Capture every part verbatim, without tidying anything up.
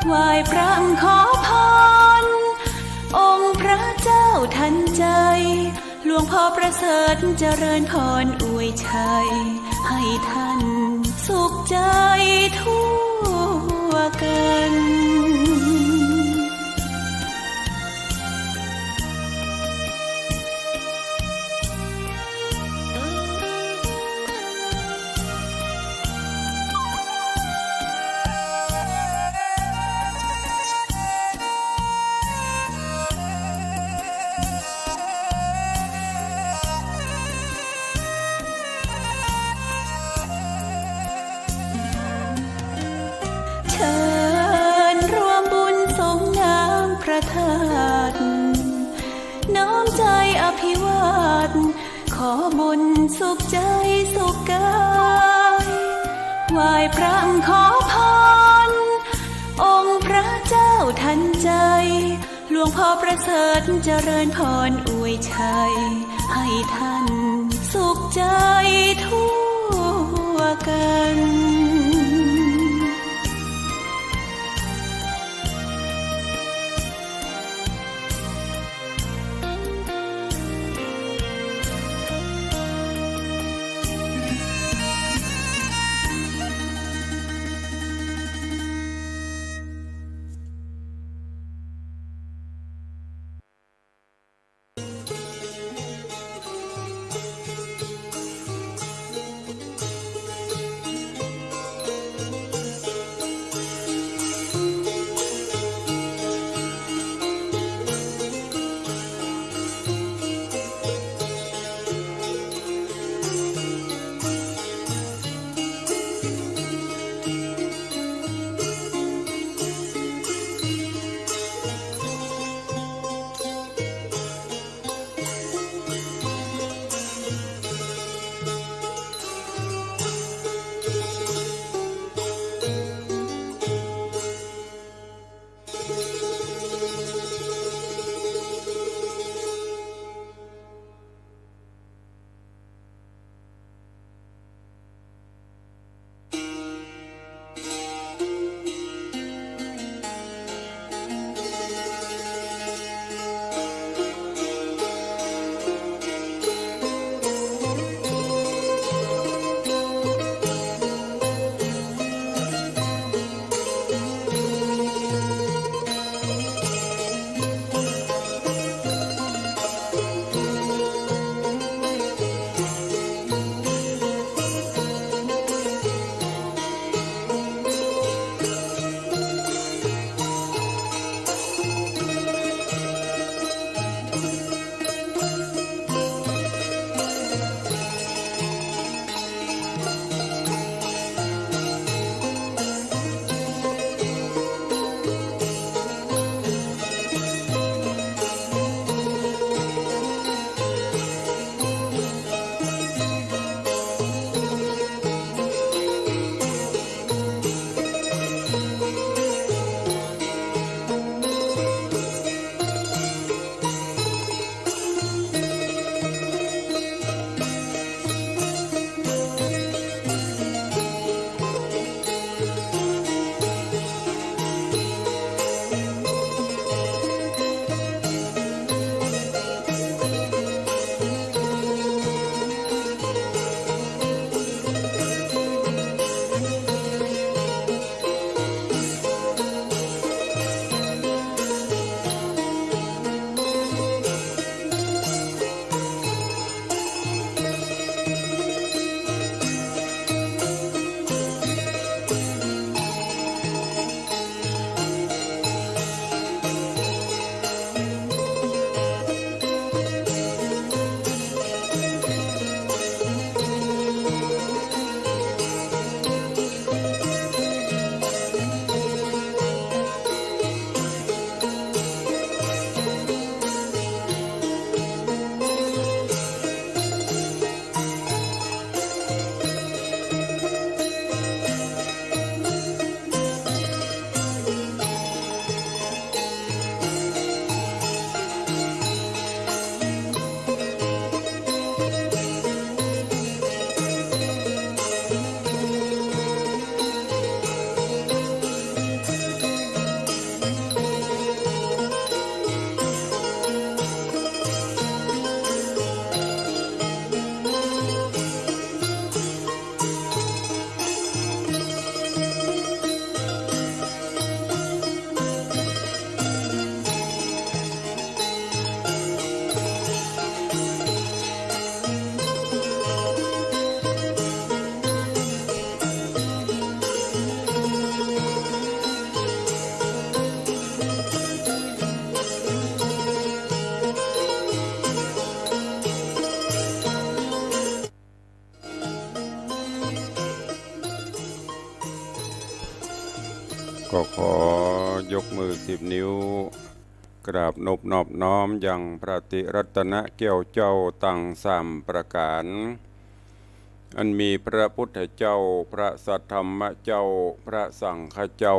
ไหว้พระขอพร องค์พระเจ้าทันใจ หลวงพ่อประเสริฐเจริญพรอวยชัย ให้ท่านสุขใจทั่วกัน เชิญร่วมบุญสรงน้ำพระธาตุ น้อมใจอภิวาท ขอบุญสุขใจสุขกาย ไหว้พระขอพร องค์พระเจ้าทันใจ หลวงพ่อประเสริฐเจริญพรอวยชัย ให้ท่านสุขใจทั่วกัน ก็ขอยกมือสิบนิ้ว กราบนบนอบน้อมยังพระติรัตนแก้วเจ้าตังสามประก๋าน อันมีพระพุทธเจ้า พระสัทธรรมเจ้า พระสังฆเจ้า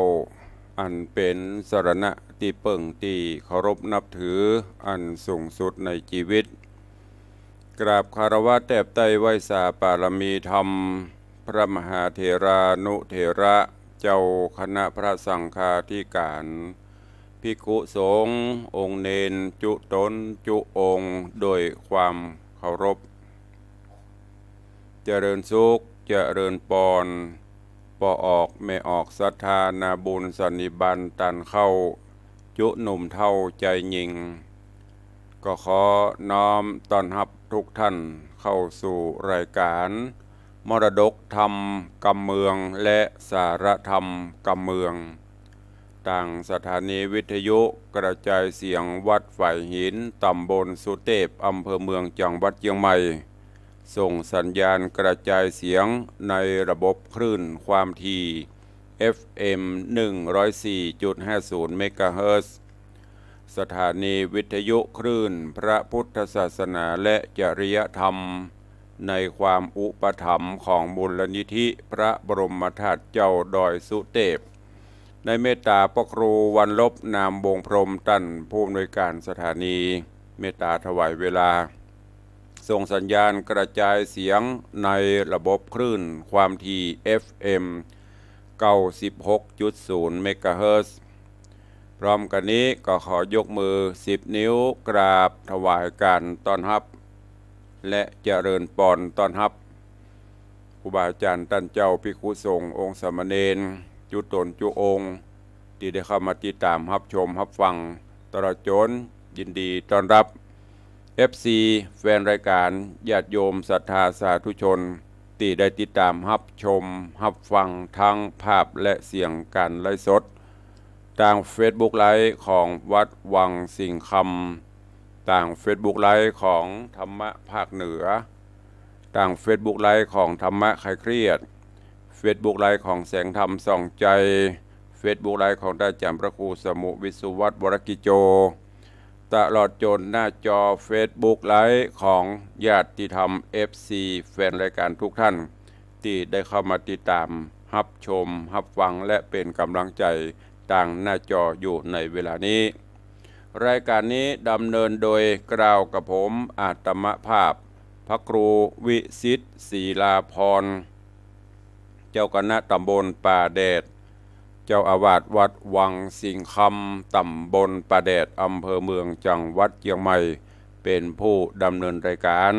อันเป๋นสรณะตี้เปิ้งตี้เคารพนับถืออันสูงสุดในจีวิต กราบคารวะแตบใต้ไหว้สาปารมีธรรม พระมหาเถรานุเถระ เจ้าคณะพระสังฆาธิก๋าน ภิกขุสงฆ์ องค์เณร จุ๊ต๋นจุ๊องค์ โดยความเคารพ เจริญสุข เจริญปอน ป้อออกแม่ออกศรัทธา นาบุญสันนิบาตตันเข้า จุ๊หนุ่มเฒ่าจายญิง ก็ขอน้อมต้อนฮับทุกท่านเข้าสู่รายก๋าน มรดกธรรมกำเมือง และสาระธรรมกำเมือง ตางสถานีวิทยุกระจายเสียงวัดฝายหิน ต๋ำบลสุเตพ อำเภอเมือง จังหวัดเจียงใหม่ ส่งสัญญาณกระจายเสียงในระบบคลื่นความถี่ เอฟเอ็ม หนึ่งร้อยสี่จุดห้าศูนย์ เมกะเฮิรตซ์ สถานีวิทยุคลื่นพระพุทธศาสนาและจริยธรรม ในความอุปถัมภ์ของมูลนิธิพระบรมธาตุเจ้าดอยสุเตพ ในเมตตาพระครูวันลบ นามวงศ์พรหม ต้านผู้อำนวยก๋านสถานี เมตตาถวายเวลา ส่งสัญญาณกระจายเสียงในระบบคลื่นความถี่ เอฟเอ็ม เก้าสิบหกจุดศูนย์ เมกะเฮิรตซ์ พร้อมกั๋นนี้ก็ขอยกมือสิบนิ้วกราบถวายก๋านต้อนฮับ และเจริญปอนต้อนฮับ ครูบาอาจ๋ารย์ต้านเจ้า ภิกขุสงฆ์ องค์สามเณร จุ๊ต๋นจุ๊องค์ ตี้ได้เข้ามาติดต๋ามฮับชมฮับฟัง ตลอดจ๋นยินดีต้อนฮับ เอฟซี แฟนรายก๋าน ญาติโยมศรัทธาสาธุชน ตี้ได้ติดต๋ามฮับชมฮับฟังทั้งภาพและเสียงก๋านไลฟ์สด ตางเฟซบุ๊กไลฟ์ของวัดวังสิงห์คำ ตางเฟซบุ๊กไลฟ์ของธรรมะภาคเหนือ ตางเฟซบุ๊กไลฟ์ของธรรมะคลายเครียด เฟซบุ๊กไลฟ์ของแสงธรรมส่องใจ เฟซบุ๊กไลฟ์ของต้านอาจ๋ารย์พระครูสมุห์ วิศวัฒน์ วรกิจโจ ตลอดจ๋นหน้าจอเฟซบุ๊กไลฟ์ของญาติธรรม เอฟซี แฟนรายก๋านทุกท่าน ตี้ได้เข้ามาติดต๋ามฮับชมฮับฟัง และเป๋นก๋ำลังใจ๋ตางหน้าจออยู่ในเวลานี้ รายก๋านนี้ดำเนินโดยเกล้ากระผมอาตมาภาพ พระครูวิสิทธิ์ ศรีลาภรณ์ เจ้าคณะต๋ำบลป่าแดด เจ้าอาวาสวัดวังสิงห์คำ ต๋ำบลป่าแดด อำเภอเมือง จังหวัดเจียงใหม่ เป๋นผู้ดำเนินรายก๋าน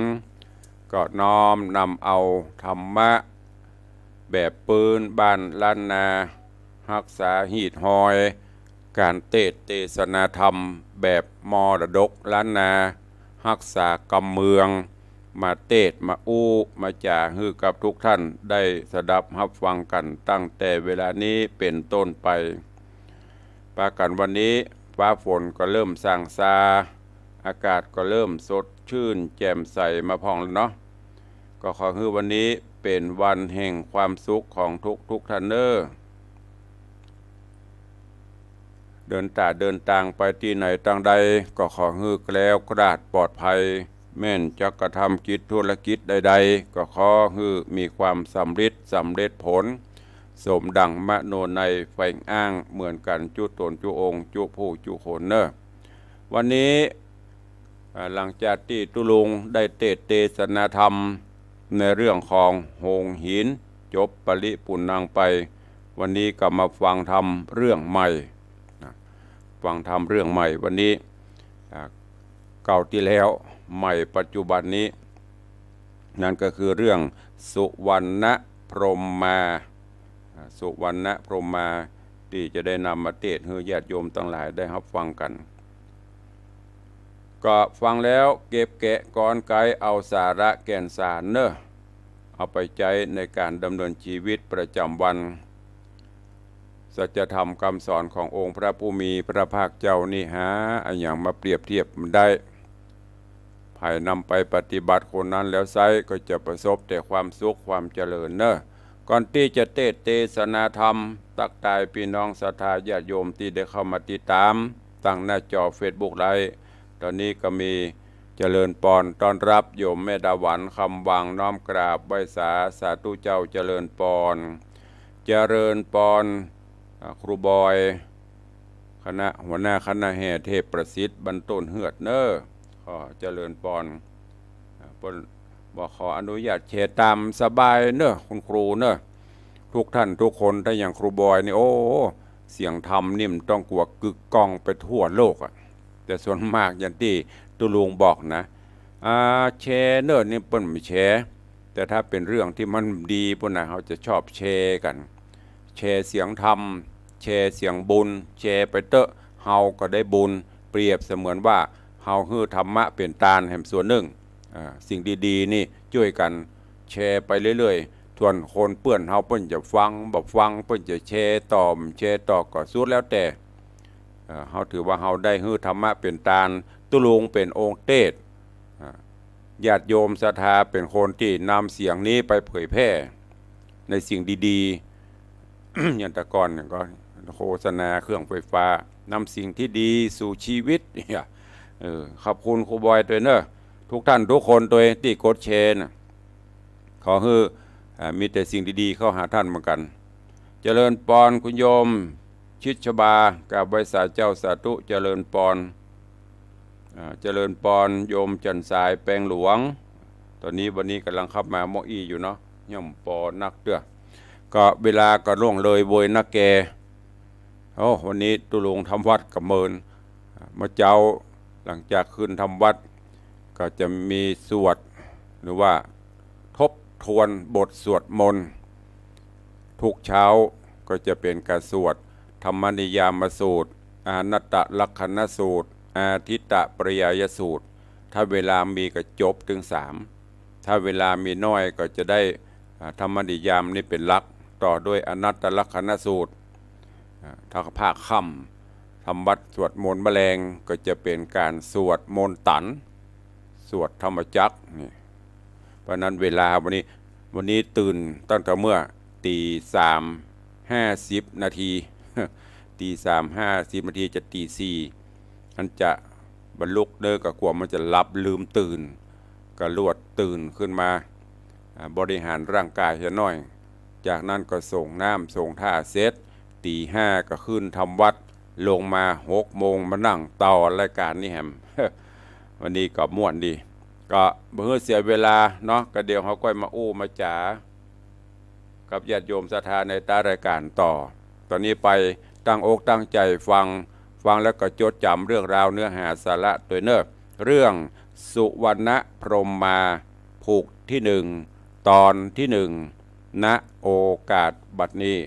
ก็น้อมนำเอาธรรมะแบบปื๊นบ้านล้านนา ฮักษาฮีตฮอย ก๋านเตสน์เตสนาธรรมแบบมรดกล้านนา ฮักษากำเมือง มาเตสน์มาอู้มาจ๋าหื้อกับทุกท่านได้สดับฮับฟังกั๋นตั้งแต่เวลานี้เป๋นต้นไป ปากั๋นวันนี้ฟ้าฝนก็เริ่มส่างซา อากาศก็เริ่มสดชื่นแจ่มใสมาพ่องแล้วเนาะ ก็ขอหื้อวันนี้เป๋นวันแห่งความสุขของทุกๆ ท่านเน้อ เดินต๋าเดินตางไปตี้ไหนตางใด ก็ขอหื้อแคล้วคลาดปลอดภัย แม่นจะกระทำกิจธุรกิจใดๆ ก็ขอหื้อมีความสำริดสำเร็จผล สมดังมโนในยใฝ่อ้างเหมือนกั๋นจุ๊ต๋นจุ๊องค์ จุ๊ผู้จุ๊คนเน้อ วันนี้ อ่า หลังจากตี้ตุ๊ลุงได้เตสน์เตสนาธรรมในเรื่องของโฮงหิน จบปริปุณณังไป วันนี้ก็มาฟังธรรมเรื่องใหม่ นะ ฟังธรรมเรื่องใหม่วันนี้ อ่า เก่าตี้แล้ว ใหม่ปัจจุบันนี้ นั้นก็คือเรื่องสุวรรณพรหมมา อ่า สุวรรณพรหมมา ตี้จะได้นำมาเตสน์หื้อญาติโยมตังหลายได้ฮับฟังกั๋น ก็ฟังแล้วเก็บแกะกรอนไกเอาสาระแก่นสารเน้อ เอาไปใจ๊ในก๋านดำเนินจีวิตประจ๋ำวัน สัจธรรมกำสอนขององค์พระผู้มีพระภาคเจ้านี่หาอะหยังมาเปรียบเทียบบ่ได้ ใผนำไปปฏิบัติคนนั้นแล้วไซร้ก็จะประสบแต่ความสุขความเจริญเน้อ ก่อนตี้จะเตสน์เตสนาธรรม ตั๊กตายปี้น้องศรัทธาญาติโยมตี้ได้เข้ามาติดต๋าม ตางหน้าจอเฟซบุ๊กไลฟ์ ต๋อนนี้ก็มี เจริญปอน ต้อนฮับโยมแม่ดาหวัน คำวัง น้อมกราบไหว้สา สาธุเจ้า เจริญปอน เจริญปอน อ่า ครูบอย คณะ หัวหน้าคณะแห่เทพประสิทธิ์ บ้านต้นเฮือดเน้อ ขอเจริญปอน อ่า เปิ้นบอกขออนุญาตแชร์ต๋ามสบายเน้อ คุณครูเน้อ ทุกท่านทุกคน ถ้าอย่างครูบอยนี่ โอ้ เสียงธรรมนี่มันต้องกั๋วกึกก้องไปทั่วโลกอะ แต่ส่วนมากอย่างตี้ตุ๊ลุงบอกนะ อ่า แชร์เน้อนี่เปิ้นบ่แชร์ แต่ถ้าเป๋นเรื่องตี้มันดีปู้นนะ เฮาจะชอบแชร์กั๋น แชร์เสียงธรรม แชร์เสียงบุญ แชร์ไปเต๊อะ เฮาก็ได้บุญ เปรียบเสมือนว่าเฮาหื้อธรรมะเป๋นตานแหมส่วนนึ่ง อ่า สิ่งดีๆ นี่จ้วยกั๋นแชร์ไปเรื่อยๆ ส่วนคนเปื้อนเฮาเปิ้นจะฟังบ่ฟัง เปิ้นจะแชร์ต่อบ่แชร์ต่อก็สุดแล้วแต่ เอ่อ เฮาถือว่าเฮาได้หื้อธรรมะเป๋นตาน ตุ๊ลุงเป๋นองค์เตสน์ อ่า ญาติโยมศรัทธาเป๋นคนตี้นำเสียงนี้ไปเผยแพร่ในสิ่งดีๆ อย่างแต่ก่อนเนี่ยก็โฆษณาเครื่องไฟฟ้า นำสิ่งที่ดีสู่ชีวิตเนี่ย เออ ขอบคุณครูบอยตวยเน้อ ทุกท่านทุกคนตวยตี้กดแชร์น่ะ ขอหื้อ อ่า มีแต่สิ่งดีๆ เข้าหาท่านเหมือนกั๋น เจริญปอนคุณโยมชิดชบา กราบไหว้สาเจ้า สาธุ เจริญปอน อ่า เจริญปอนโยมจันทร์สายแปงหลวง ต๋อนนี้วันนี้ก่ำลังเข้ามาเมาะอี้อยู่เนาะ ย่อมปอนักเตื้อ ก็เวลาก็ล่วงเลยเวยนักแก โอ้ วันนี้ตุ๊ลุงทำวัตรก็เมิน เมื่อเจ๊าหลังจากขึ้นทำวัตร ก็จะมีสวด หรือว่าทบทวนบทสวดมนต์ ทุกเช้าก็จะเป๋นก๋านสวดธรรมนิยามสูตร อนัตตลักษณสูตร อาทิตตปริยายสูตร ถ้าเวลามีก็จบตึงสาม ถ้าเวลามีน้อยก็จะได้ อ่า ธรรมนิยามนี่เป๋นหลัก ต่อด้วยอนัตตลักษณสูตร อ่า ถ้าภาคค่ำ ทำวัตรสวดมนต์มะแลง ก็จะเป๋นก๋านสวดมนต์ตั๋น สวดธรรมจักรนี่ เพราะฉะนั้นเวลาวันนี้ วันนี้ตื่นตั้งแต่เมื่อตี๋สามห้าสิบนาที ตี๋สามห้าสิบนาทีจะตี๋สี่ อันจะบ่ลุกเน้อ ก็กั๋วมันจะหลับลืมตื่น ก็ลวดตื่นขึ้นมา อ่า บริหารร่างก๋ายเหียหน้อย จากนั้นก็ส่งน้ำส่งท่าเสร็จ ตี๋ห้าก็ขึ้นทำวัตร ลงมาหกโมงมานั่งต่อรายก๋านนี่แหม วันนี้ก็ม่วนดี ก็บ่หื้อเสียเวลาเนาะ ก็เดี๋ยวเฮาก้อยมาอู้มาจ๋า กับญาติโยมศรัทธาในต๊ารายก๋านต่อ ต๋อนนี้ไปตั้งอกตั้งใจ๋ฟัง ฟังแล้วก็จดจ๋ำเรื่องราวเนื้อหาสาระตวยเน้อ เรื่องสุวรรณพรหมมา ผูกตี้หนึ่ง ต๋อนตี้หนึ่ง ณ โอกาสบัดนี้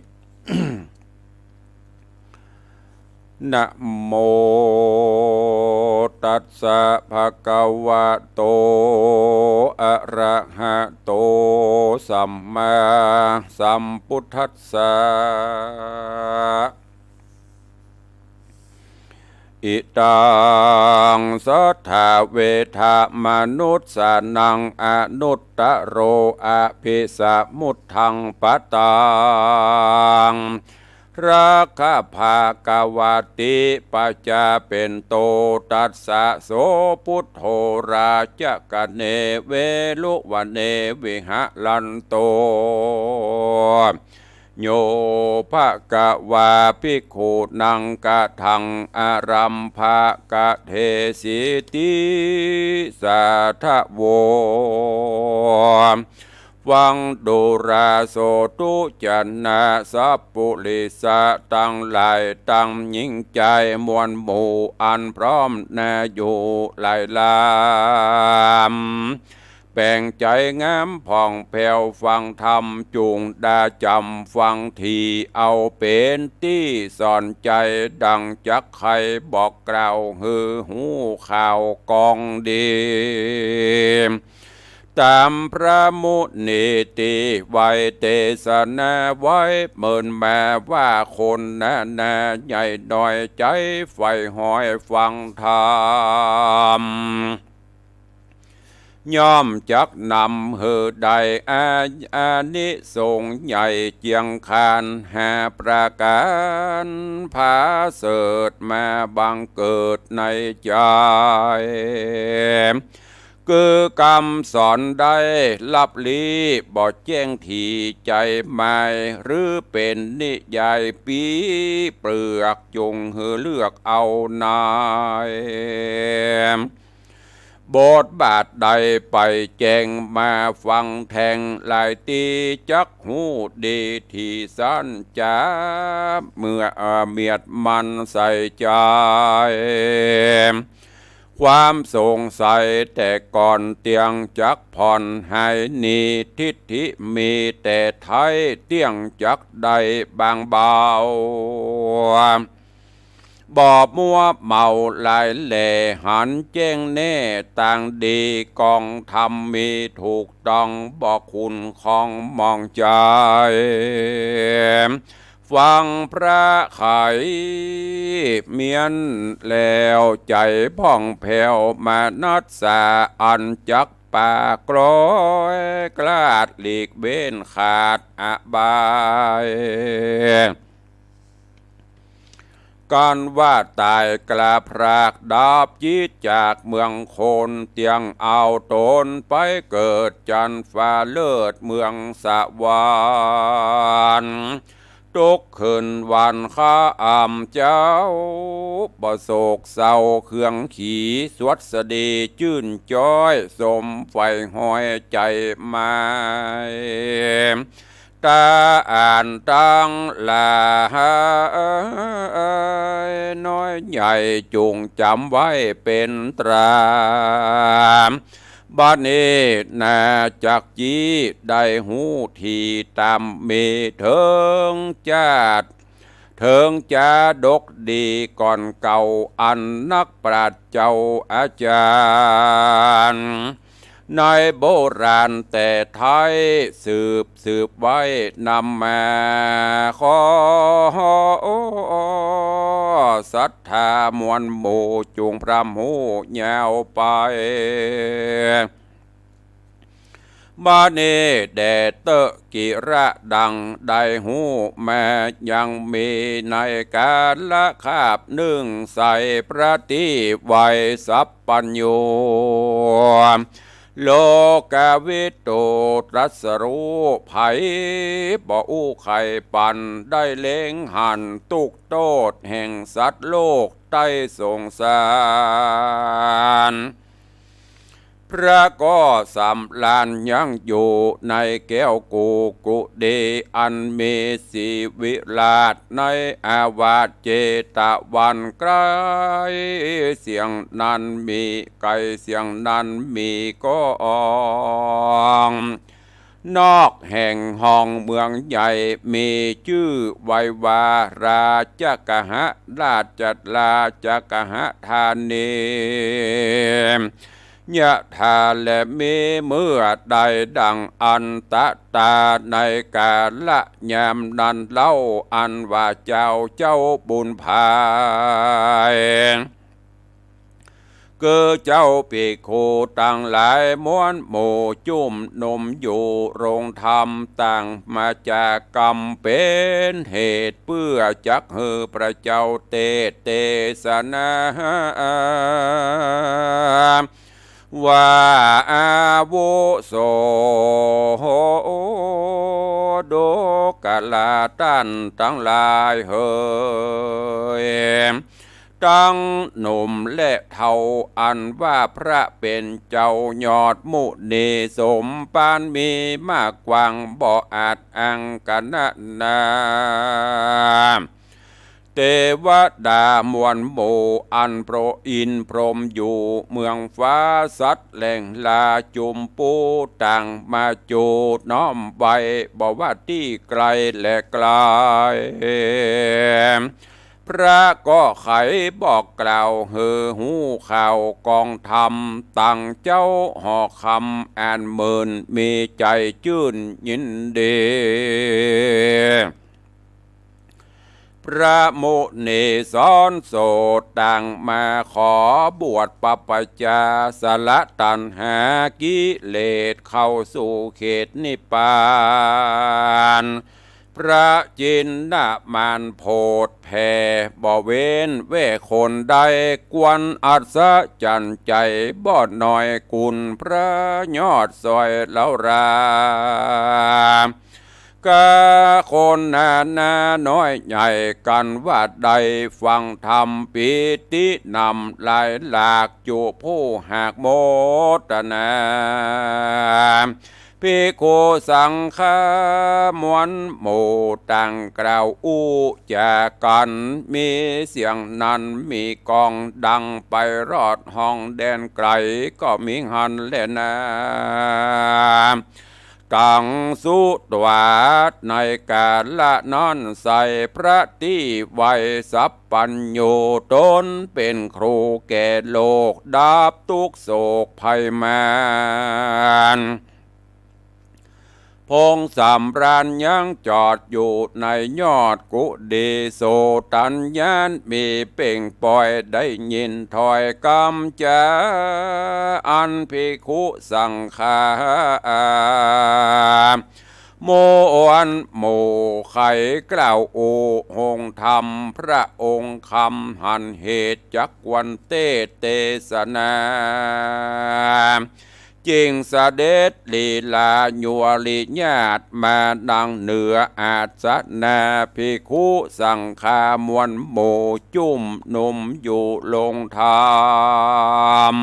นะโมตัสสะภะคะวะโต อะระหะโต สัมมาสัมพุทธัสสะ อิตัง สัทธา เวทะ มนุสสานัง อนุตตะโร อะภิสะมุตถัง ปะตัง ภะคะวะติ ปะจาเปโต ตัสสะ โส พุทโธ ราชกะเณ เวรุวะเณ วิหะรันโต โย ภะคะวา ภิกขุนัง กะถัง อะรัมภะกะเทสิ ติสาทะโว ฟังดูราโสตุ จะนะ สัปปุริสะตังหลาย ตังญิงจายมวลหมู่ อันพร้อมนาอยู่หลายลำ แป๋งใจ๋งามผ่องแผ้วฟังธรรม จุ่งดาจ๋ำฟังถี่ เอาเป๋นตี้สอนใจ๋ ดั่งจักใค่บอกกล่าว หื้อฮู้ข่าวกองดี ต๋ามพระมุนีตี้ไหว้เตสนาไว้ เมินมาว่าคนนานา ใหญ่น้อยใจ๋ใฝ่หอยฟังธรรม ย่อมจักนำหื้อได้อา อานิสงส์ใหญ่เจียงคานห้าประก๋าน ผาเสริฐมาบังเกิดในใจ๋ คือกำสอนได้ลับลี้ บ่แจ้งถี่ใจ๋หมาย หรือเป๋นนิยายปี้เปลือก จงหื้อเลือกเอาใน บทบาทใดไปแจ้งมาฟังแทง หลายตี้จักฮู้ดี ตี้สันจาเมื่อ เอ่อ เมียดมันใส่ใจ๋ ความสงสัยแต่ก่อนเตี้ยงจักผ่อนหายหนี ทิฏฐิมีแต่ไท้เตี้ยงจักได้บางเบา บ่มัวเมาหลายแหล่ หันแจ้งแน่ตางดี กองธรรมมีถูกต้อง บ่ขุ่นข้องหมองใจ๋ ฟังพระไขเมียนแล้ว ใจ๋ผ่องแผ้ว มนัสสาอันจักปากกลอย กล้าหลีกเว้นขาดอบาย กันว่าต๋ายกล้าพรากดับจิตจากเมืองคน เตี้ยงเอาต๋นไปเกิดจันฟ้าเลิศเมืองสวรรค์ ตกคืนวันคำเจ๊า บ่โศกเศร้าเคืองขี สวัสดีจื้นจ๊อย สมใฝ่ฮอยใจ๋หมาย ต๋าอ่านตังหลาย น้อยใหญ่จุ่งจ๋ำไว้เป๋นตรา บัดนี้นาจักจี้ได้ฮู้ถี่ต๋ามมี เถิงจาด เถิงจาดกดีก่อนเก่า อันนักปราชญ์เจ้าอาจ๋ารย์ ในโบราณแต่ไท้สืบสืบไว้นำมา ขอศรัทธามวลหมู่จุ่งพร่ำฮู้ยาวไป บัดนี้แด่เต๊อะกิระดังได้ฮู้มา ยังมีในกาละคาบหนึ่งใส พระตี้ไวสัพพัญญู โลกวิทูตตรัสฮู้ ใผบ่อู้ไขปัญ ได้เล็งหันทุกข์โต้ษแห่งสัตว์โลกใต้สงสาร พระก็สำราญยังอยู่ในแก้วกุกุฏี อันมีสีวิราชในอาวาสเจตวัน ใก้เสี้ยงนั้นมี ใก้เสี้ยงนั้นมีก็ออง นอกแห่งห้องเมืองใหญ่ มีจื้อไววาราชกหะ ราช ราชกหะธานี ยะถาและมีเมื่อใดดังอันตะตา ในกาละยามนั้นเล่า อันว่าเจ้า เจ้าบุญภาย คือเจ้าภิกขุตังหลายมวลหมู่จุมนุมอยู่โรงธรรมต่างมาจากกำเป๋นเหตุเปื้อจักหื้อพระเจ้าเตสน์เตสนา ว่าอาวุโส ดูกราต้านตังหลายเหย ตังหนุ่มและเฒ่า อันว่าพระเป๋นเจ้ายอดมุนีสมภารมีมากกว้างบ่อาจอังคณนา เตวดามวลหมู่อันพระอินทร์พรหมอยู่เมืองฟ้าสัตว์แหล่งลาจุมปูต่างมาจูน้อมไหว้บ่ว่าตี้ไกลและใก้ พระก็ไขบอกกล่าวหื้อฮู้ข่าวกองธรรม ตังเจ้าหอคำอันเมินมีใจ๋จื้นยินดี เ พระมุนีสอนโสตต่างมาขอบวช ปะปัจจา สละตัณหากิเลส เข้าสู่เขตนิพพาน พระจินนามานโผดแผ่ บ่เว้นแว่คนใด ควรอัศจรรย์ใจ๋บ่น้อย คุณพระยอดสอยเล้ารา กาคนนานาน้อยใหญ่กั๋นว่าได้ฟังธรรม ปีติน้ำลายหลาก จุผู้หากโมตนา ภิกขุสังฆามวลหมู่ต่างกล่าวอู้จ๋ากั๋น มีเสียงนั้นมีก้องดังไปรอดห้องแดนไก๋ ก็มีหั้นแลนา ตังสุตวา ในกาละนั้นไส้ พระตี้ไหว้สัพพัญญู ต๋นเป๋นครูแก่โลก ดับตุ๊กข์โศกภัยมาร พงสำราญยังจอดอยู่ในยอดกุฏิ โสตัญญาณมีเป่งป่อย ได้ยินถ้อยกำจ๋า อันภิกขุสังฆา มวลหมู่ใค่กล่าวอู้ หงส์ธรรมพระองค์คำ หันเหตุจักควรเตสน์เตสนา จึงเสด็จลีลายัวริญาติ มานั่งเหนืออาสนะ ภิกขุสังฆามวลหมู่ จุมนุมอยู่โรงธรรม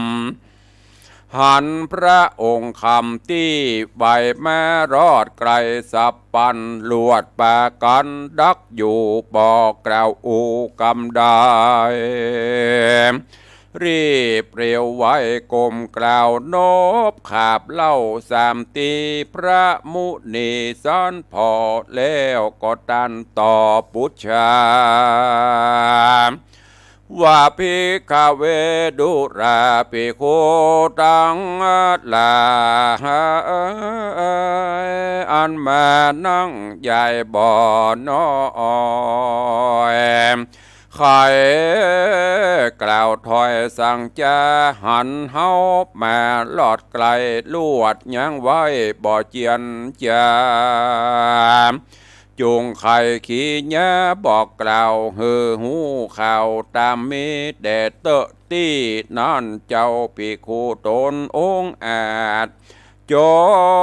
หันพระองค์คำตี้ไหว้มารอดไก๋ สัพพันลวดปากั๋นดักอยู่ บ่กล่าวอู้กำใด รีบเร็วไวก้มกราบนบขาบเล้าสามที พระมุนีสันผ่อแล้วก็ตรัสตอบปุจฉา ว่า ภิกขเว ดูราภิกขุตังหลาย อันมานั่งใหญ่บ่น้อย ใค่กล่าวถ้อยสังจ๋า หันเฮามารอดไก๋ ลวดยังไว้บ่เจียนจ๋า จุ่งใค่ขี้เยียะบอกกล่าวหื้อฮู้ข่าวต๋ามมีแด่เต๊อะตี้นั้น เจ้าภิกขุต๋นองอาจ จ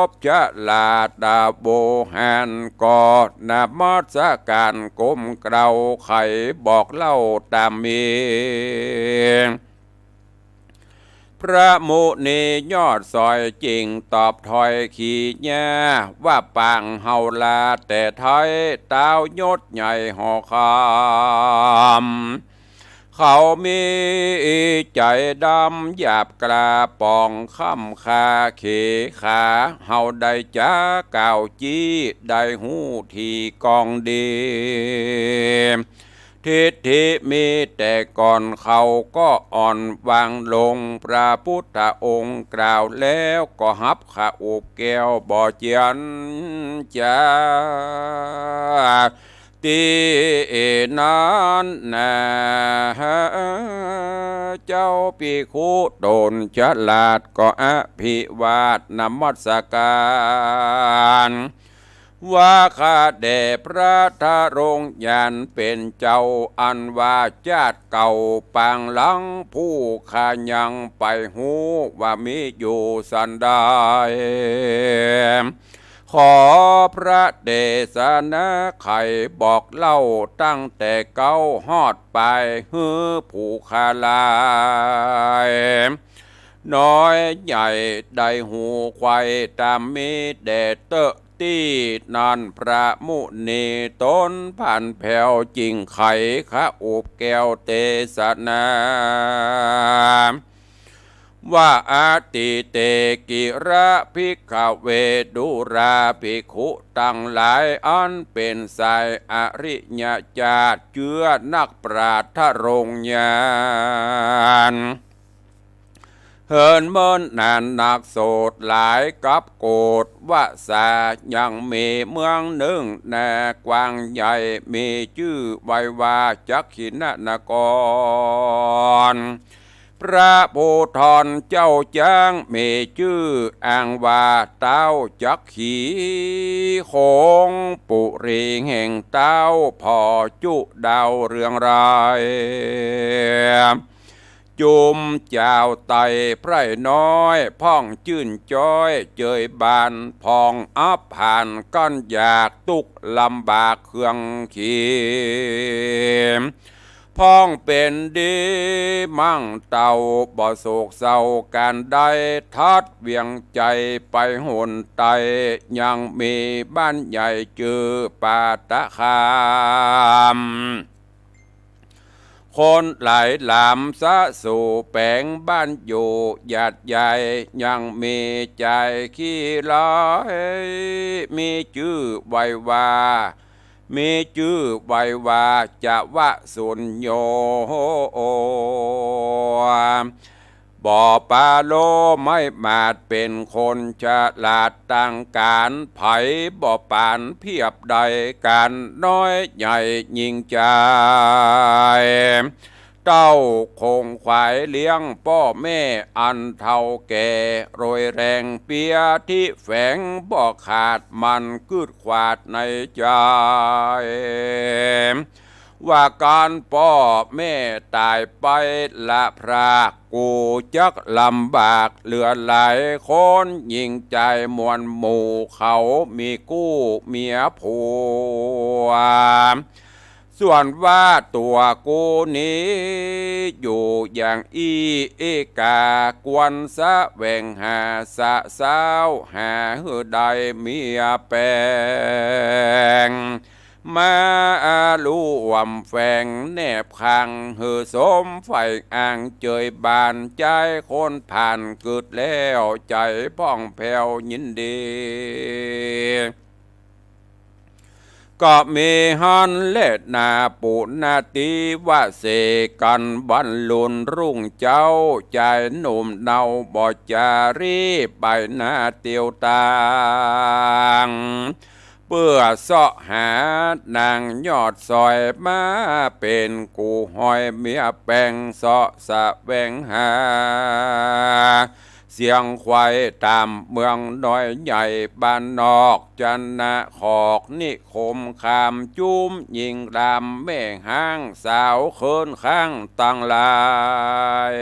บจะลาดาโบหาร ก็นมัสก๋านก้มเกล้าใค่บอกเล่าต๋ามมี พระมุนียอดสอยจึงตอบถ้อยขี้เยียะ ว่าปางเฮาลาแต่ไท้ ต้าวยศใหญ่หอคำ เขามีใจ๋ดำหยาบกล้าป๋องค่ำค่าเขขา เฮาได้จ๋ากล่าวจี้ ได้ฮู้ทีก้องดี ทิฏฐิมีแต่ก่อน เขาก็อ่อนวางลง พระพุทธองค์กล่าวแล้ว ก็ฮับข้าอุบแก้วบ่เจียนจ๋า ตี้นั้นนา เจ้าภิกขุต๋นฉลาดก็อภิวาทนมัสก๋าน ว่าข้าแด่พระทรงญาณเป๋นเจ้า อันว่าจาติเก่าปางหลัง ผู้ข้ายังไปฮู้ว่ามีอยู่สันใด ขอพระเตสนาไขบอกเล่าตั้งแต่เก๊าฮอดปาย หื้อผู้ข้าหลายน้อยใหญ่ได้ฮู้ไขว่ต๋ามมีแด่เต๊อะ ตี้นั้นพระมุนีต๋นผันแผ้วจึงไขข้าอุบแก้วเตสนา ว่า อติเต กิระ ภิกขเว ดูราภิกขุตังหลาย อันเป๋นสายอริยจาติ เจื้อนักปราชญ์ทรงญาณ เ เหินเมินนานนักโสดหลายกับโกฏวสา ยังมีเมืองนึ่งนากว้างใหญ่ มีจื้อไว้ว่าจักขินนคร พระภูธรเจ้าจ๊างมีจื้ออ้างว่าเต๊าจักขี โขงปุรีแห่งเต๊าผ่อจุดาวเรืองราย จุมจาวไต้ไพร่น้อยพ่องจื้นจ๊อยเจยบาน พ่องอับผ่านกั้นอยากตุ๊กข์ลำบากเครื่องขี พ่องเป๋นดีมั่งเต้าบ่โศกเศร้าก๋านใด ทัดเวียงใจ๋ไปหนใต้ ยังมีบ้านใหญ่จื้อปาตะคาม คนหลายหลามสะสู่แป๋งบ้านอยู่หยาดใหญ่ ยังมีจายขี้ร้าย มีจื้อไว้ว่า มีจื้อไว้ว่าจวะสุญโญ บ่ปาโลไม้หมาดเป๋นคนฉลาด ตังก๋านไผบ่ปานเพียบได้ ก๋านน้อยใหญ่ยิ่งใจ๋ เต้าคงขวายเลี้ยงป้อแม่อันเฒ่าแก่ โรยแรงเปียที่แฝงบ่ขาด มันกึ๊ดขวาดในใจ๋ ว่าก๋านป้อแม่ต๋ายไปละพราก กูจักลำบากเหลือหลาย คนยิ่งใจ๋มวลหมู่เขา มีกู้เมียผัว ส่วนว่าตั๋วกูนี้อยู่อย่างอี้ เอกาควรแสวงหาสะสาว หาหื้อได้เมียแป๋ง มาร่วมแฝงแนบข้าง หื้อสมใฝ่อ้างเจยบาน จายคนผ่านกึ๊ดแล้ว ใจ๋พ่องแผ้วยินดี ก็มีหั้นแลนาปุนาติวะเสกั๋น บันลุนรุ่งเจ๊า จายหนุ่มเนาบ่จารีบไปนาเตียวตาง เปื้อเซาะหานางยอดสอยมาเป๋นกู้ฮ้อยเมียแป๋ง เซาะแสวงหา เสียงไขว่ต๋ามเมืองน้อยใหญ่บ้านนอก จันนะขอกนิคมคาม จุมญิงรามแม่ฮ้าง สาวเคิ้นข้างตังหลาย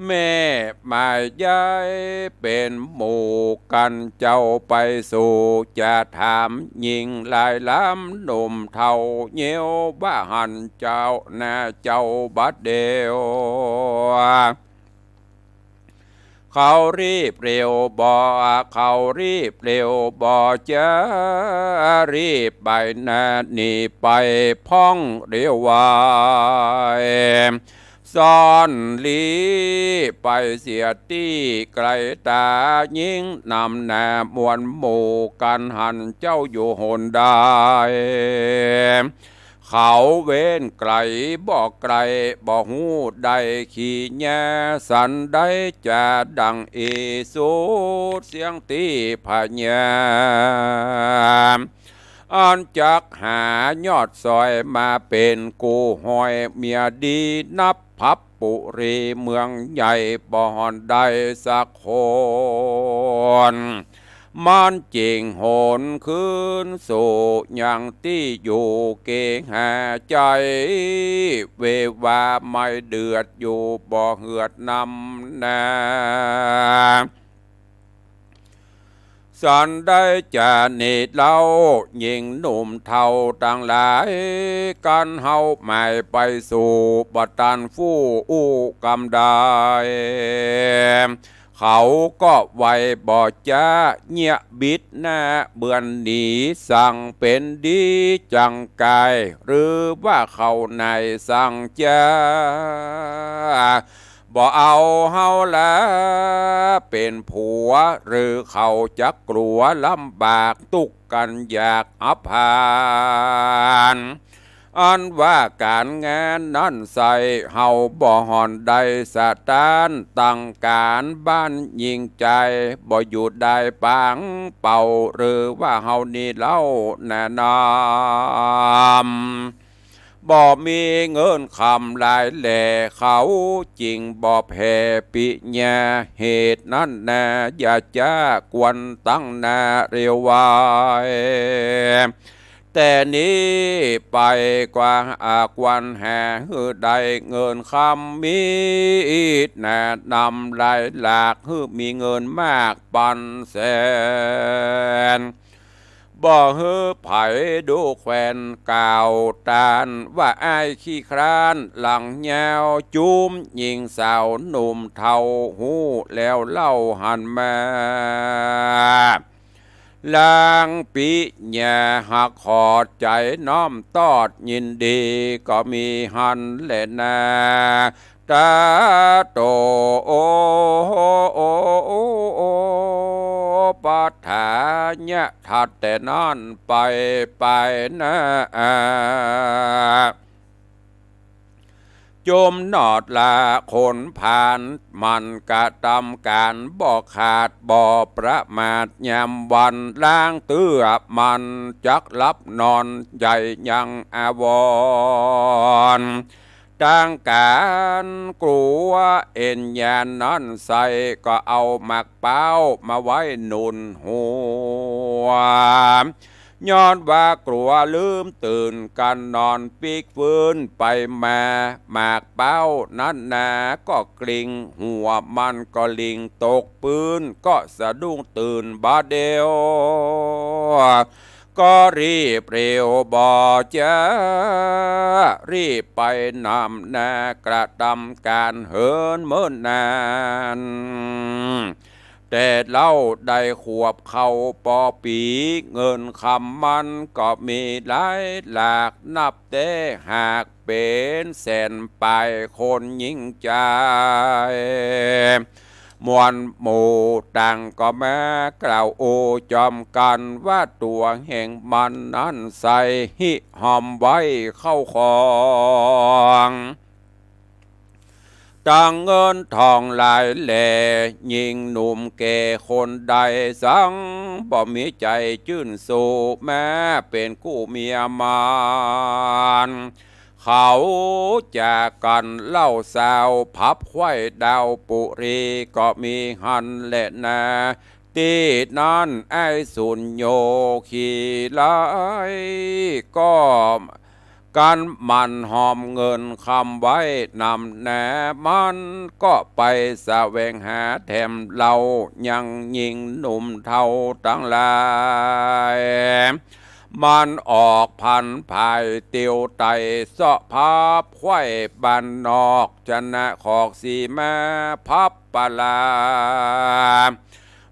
แม่หมายย้ายเป๋นหมู่กั๋น เจ้าไปสู่จะถามญิงหลายลำ หนุ่มเฒ่าเยียวบ่หันเจ้า นาเจ้าบัดเดียว เขารีบเร็วบ่ เขารีบเร็วบ่ จะรีบไปนาหนีไปพ่องเร็วไว ซ่อนลี้ไปเสียตี้ไก๋ต๋า ญิงนำหน้ามวลหมู่กั๋น หันเจ้าอยู่หนใด เขาเว้นไก๋บ่ไก๋บ่ฮู้ได้ ขี่แย่สันใดจะดังอีสุดเสียงตี้พญา อันจักหายอดสอยมาเป๋นกู้ฮ้อยเมียดี นับพับปุรีเมืองใหญ่บ่หันได้สักคน มันจึงหนคืนสู่ยังตี้อยู่ เกหาใจ๋เววาไม้เดือดอยู่บ่เหือดนำนา สันได้จานิเล่า ญิงหนุ่มเฒ่าตังหลาย กั๋นเฮาหมายไปสู่บ่ตันฟู่อู้กำใด เขาก็ไวบ่จ๊าเยียะบิดหน้าเบือนหนี สั่งเป๋นดีจังกาย หรือว่าเขาไหนสั่งจ๊า บ่เอาเฮาละเป๋นผัว หรือเขาจักกลัวลำบากตุ๊กข์กั๋นอยากอับผ่าน อันว่าก๋านงานนั้นใส่ เฮาบ่ห่อนได้สะต๊าน ตังก๋านบ้านญิงใจ๋ บ่อยู่ได้ปางเป่า หรือว่าเฮานี้เล่านา นำ บ่มีเงินคำหลายแล เขาจึงบ่แผ่ปิญญา เหตุนั้นนา อย่าจ๊ากวนตังนาเร็วไว แต่นี้ไปกว่า อา ควรหาหื้อได้เงินคำมีนา นำหลายหลาก หื้อมีเงินมากปันแสน บ่หื้อใผดูแควน กล่าวต้านว่าอ้ายขี้คร้าน หลังยาวจุ้มญิงสาวหนุ่มเฒ่า ฮู้แล้วเล่าหันมา ลางปิญญาหักขอดใจ๋ น้อมตอบยินดี ก็มีหันแลนา ตะโต โอ โอ โอ โอ ปัฏฐายะ ถัดแต่นั้นไป ไปนา จุมนอดละคนผาน หมั่นกระตำก๋านบ่ขาด บ่ประมาทยามวัน ลางเตื้อหมั่นจักหลับนอน ใหญ่ยังอาวรณ์ ตังก๋านกลัวเอ็นยานนั้นใส่ ก็เอาหมากเป๊ามาไว้หนุนหัว ย้อนว่ากลัวลืมตื่น กั๋นนอนปิ๊กฟื้นไปมา หมากเป๊านั้นนา ก็กลิ้ง หัวมันก็หลิ้งตกปื๊น ก็สะดุ้งตื่นบ่าเดี่ยว ก็รีบเร็วบ่จ๊า รีบไปนำนากระตำก๋านเหินเมินนาน แต่เล่าได้ขวบเข้าปอปี๋ เงินคำมันก็มีหลายหลาก นับแต่หากเป๋นแสนป๋ายคนญิงใจ๋ มวลหมู่ต่างก็มากล่าวอู้จอมกั๋น ว่าตั๋วแห่งมันนั้นใส่ ฮิหอมไว้เข้าของ ตังเงินทองหลายแล ญิงหนุ่มแก่คนใด สังบ่มีใจ๋จื้นสู้ มาเป๋นกู้เมียมัน เขาจากกั๋นเล่าซาว พับไขว้ดาวปุรี ก็มีหันแลนา ตี้นั้นอ้ายสุญโญขี่ไล่ ก็กั๋นหมั่นหอมเงินคำไว้นำนา มันก็ไปแสวงหาแถมเล่า ยังญิงหนุ่มเฒ่าตังหลาย มันออกพันผายเตียวไต่ เซาะพับไขว้บ้านนอก จะนะขอกสีมา พับปะลา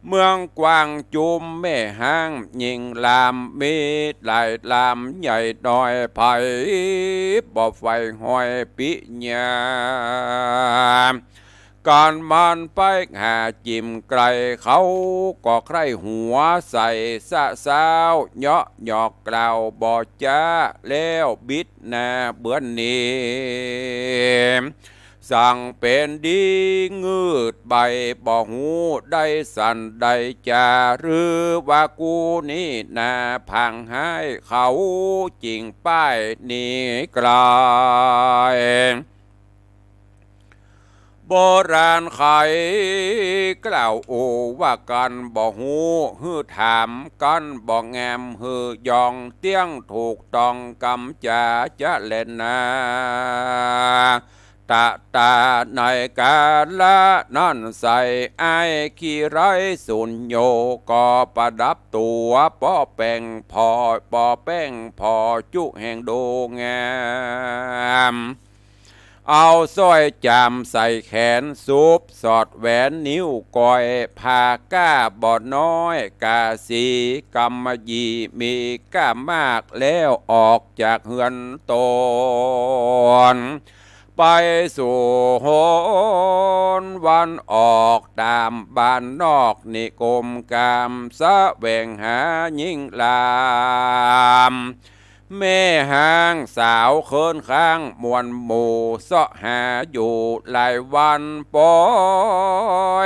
เมืองกว้างจุมแม่ฮ้าง ญิงลามมีหลายลาม ใหญ่น้อยใผบ่ใฝ่ฮอยปิญญา กั๋นมันไปหาจิ่มไกล เขาก็ใคร่หัวใส่สะซาว เยาะหยอกกล่าวบ่จ๊า แล้วบิดหน้าเบือนหนี สังเป๋นดีงืดใบบ่ฮู้ได้สันได้จา หรือว่ากูนี้นาผางฮ้าย เขาจึงป้ายหนีไกล โบราณใครกล่าวอู้ว่ากั๋นบ่ฮู้ หื้อถามกั๋นบ่แงม หื้อยองเตี้ยงถูกต้องกำจ๋าจะแลนา ตะตาในกาละนั้นใส่ อ้ายขี้ไร้สุญโญ ก็ประดับตั๋วป้อแป้งผ่อ ป้อแป้งผ่อจุแห่งดูงาม เอาสร้อยจามใส่แขน สุบสอดแหวนนิ้วก้อย ผ้าก้าบ่น้อย กาสีกำมะหยี่ มีก้ามาก แล้วออกจากเฮือนตน ไปสู่หนวันออกต๋ามบ้านนอก นิคมกามแสวงหาญิงลาม แม่ฮ้างสาวเคิ้นข้างมวลหมู่ เซาะหาอยู่หลายวัน ปอ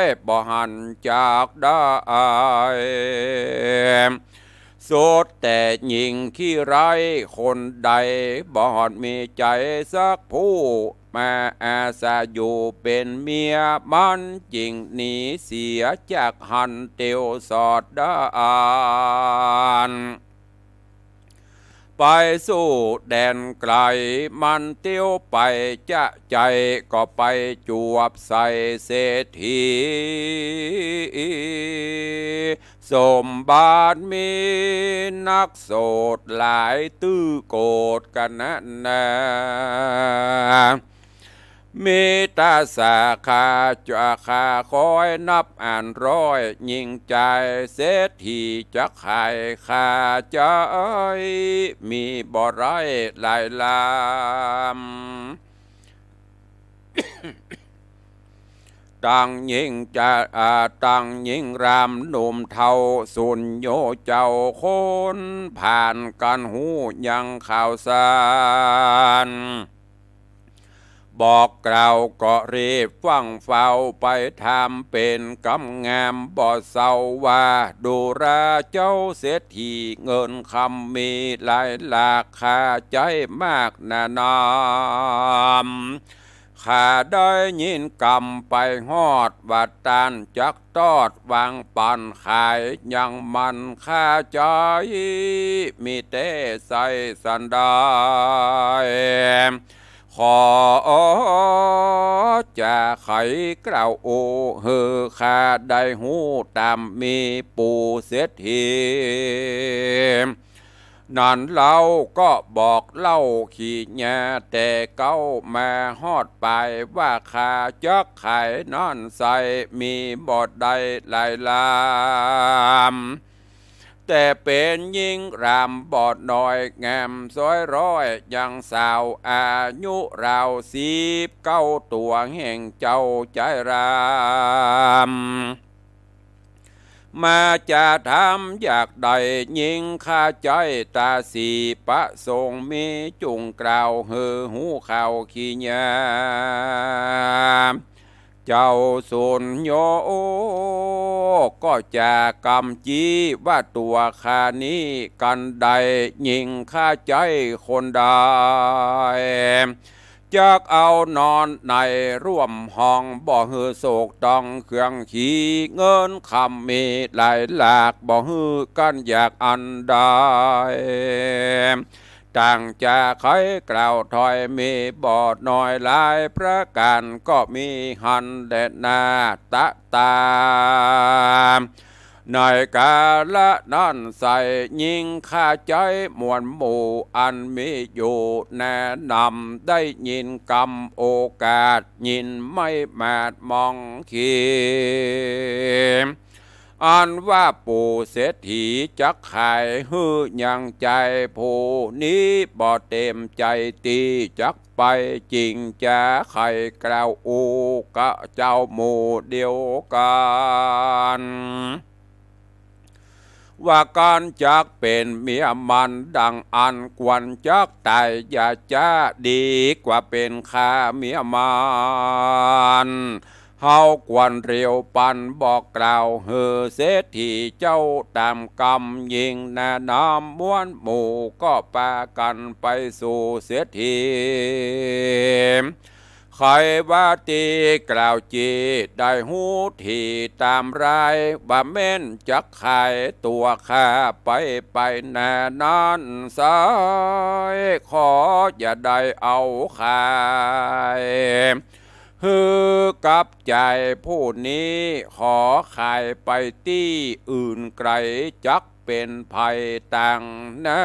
ยบ่หันจักได้ สุดแต่หญิงขี้ไร้คนใด บ่หันมีใจ๋สักผู้ มาอาสาอยู่เป๋นเมีย มันจึงหนีเสียจากหั้นเตียวสอดดาน ไปสู่แดนไก๋ มันเตียวไปจะใจ๋ ก็ไปจวบใส่เศรษฐี สมบัติมีนักโสดหลาย ตื้อโกฏกั๋นนักหนา มีต๋าสาขาจะข้าคอยนับอันร้อย ยิ่งใจ๋เศรษฐีจักขายข้าใจ๋ มีบ่ไร้หลายลำ ตังหญิงจะ อ่า ตังหญิงรำหนุ่มเฒ่าสุญโญเจ้าคน ผ่านกั๋นฮู้ยังข่าวสาร บอกกล่าวก็รีบฟั่งเฝ้าไปถามเป๋นกำงามบ่เศร้าว่า ดูราเจ้าเศรษฐีเงินคำมีหลายหลาก ข้าใจ๊มากหนาหนาม ข้าได้ยินกำไปฮอดว่าต้านจักตอดวางปันขายยังมัน ข้าใจ๊มีแต่ใส่สันดาน ขอจะไขกล่าวโอ หื้อข้าได้ฮู้ต๋ามมีปู่เศรษฐี นั้นเล่าก็บอกเล่าขี้แยแต่เก๊ามาฮอดป๋าย ว่าข้าจักขายนั้นใส่ มีบ่ได้หลายลำ แต่เป๋นญิงรำบ่น้อย งามสวยร้อยยังสาว อายุราวสิบเก้าตั๋ว แห่งเจ้าใจ๊รำ มาจะถามอยากได้หญิง ข้าใจ๊ต๋าสีประสงค์ มีจุ่งกล่าวหื้อฮู้ข่าวขี้แย เจ้าสุญโญก็จะกำจี้ว่าตั๋วข้านี้กั๋นได้ หญิงข้าใจ๊คนใด จักเอานอนในร่วมห้อง บ่หื้อโศกต้องเคืองขี เงินคำมีหลายหลาก บ่หื้อกั๋นอยากอันใด ต่างจะไขกล่าวถ้อย มีบ่น้อยหลายประก๋าน ก็มีหั้นแลนาตะตา ในกาละนั้นใส่ หญิงข้าใจ๊มวลหมู่อันมีอยู่แนะนำ ได้ยินกำโอกาส ยินไม่หมาดหมองขี อันว่าปู่เศรษฐีจักขายหื้อยังใจ๋ ผู้นี้บ่เต็มใจ๋ตี้จักไป จึงจะไขกล่าวอู้กะเจ้าหมู่เดียวกั๋น ว่ากั๋นจักเป๋นเมียมันดังอั้น ควรจักต๋ายอย่าจ๊า ดีกว่าเป๋นข้าเมียมัน เฮาควรเร็วปันบอกกล่าวหื้อเศรษฐีเจ้าต๋ามกำ หญิงแนะนำมวลหมู่ก็ปากั๋นไปสู่เศรษฐี ใค่ว่าตี้กล่าวจี้ได้ฮู้ถี่ต๋ามราย ว่าแม่นจักขายตั๋วข้าไป ไปแนะนั้นใส่ ขออย่าได้เอาขาย หื้อกับใจ๋ผู้นี้ ขอขายไปตี้อื่นไก๋ จักเป๋นภัยต่างหน้า